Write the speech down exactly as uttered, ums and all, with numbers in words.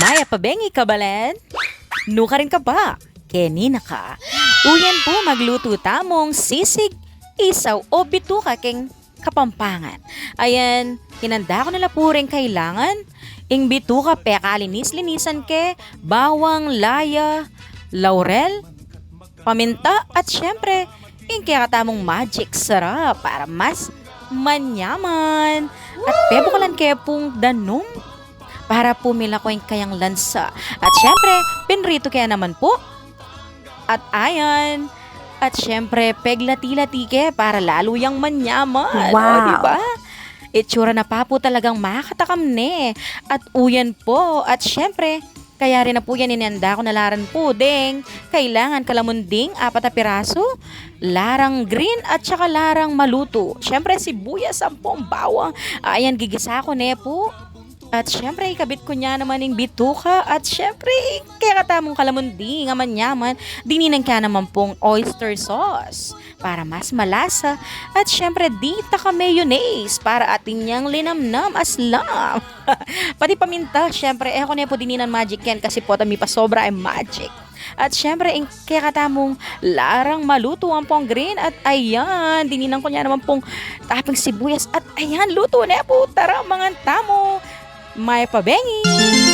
Mayap a bengi, kabalen. Nukarin ka pa? Keni na ka. Uyan pu, maglutu tamung sisig, isaw o bituka keng Kapampangan. Ayan, inanda ku na la pu ring kailangan. Ing bituka, pekalinis-linisan ke, bawang, laya, laurel, paminta, at syempre, ing kekatamung magic sarap para mas manyaman. At pebukalan ke pung danum para pumila ko ing kayang lansa. At syempre, pinritu ke naman pu. At ayan. At syempre, peglati-lati ke para lalu yang manyaman. O, wow, di ba? Itsura na pa pu talagang makatakam ne. At uyan pu. At syempre, kaya rin na pu yan, inanda ku na la rin pu ding kailangan, kalamunding, apat a pirasu, larang green at saka larang malutu. Syempre, sibuyas ampong bawang. Ayan, gigisa ku ne pu. At syempre, ikabit ku nya naman ing bituka. At syempre, ing kekatamung kalamunding a manyaman, dininan ke naman pung oyster sauce para mas malasa. At syempre, ditak a mayonnaise para atin yang linamnam, aslam. Pati paminta, syempre, e ku ne pu dininan magic yan kasi pu, mipasobra e magic. At syempre, ing kekatamung larang malutu ampong green. At ayan, dininan ku nya naman pung taping sibuyas. At ayan, lutu ne pu. Tara, mangan tamu. Mayap a bengi.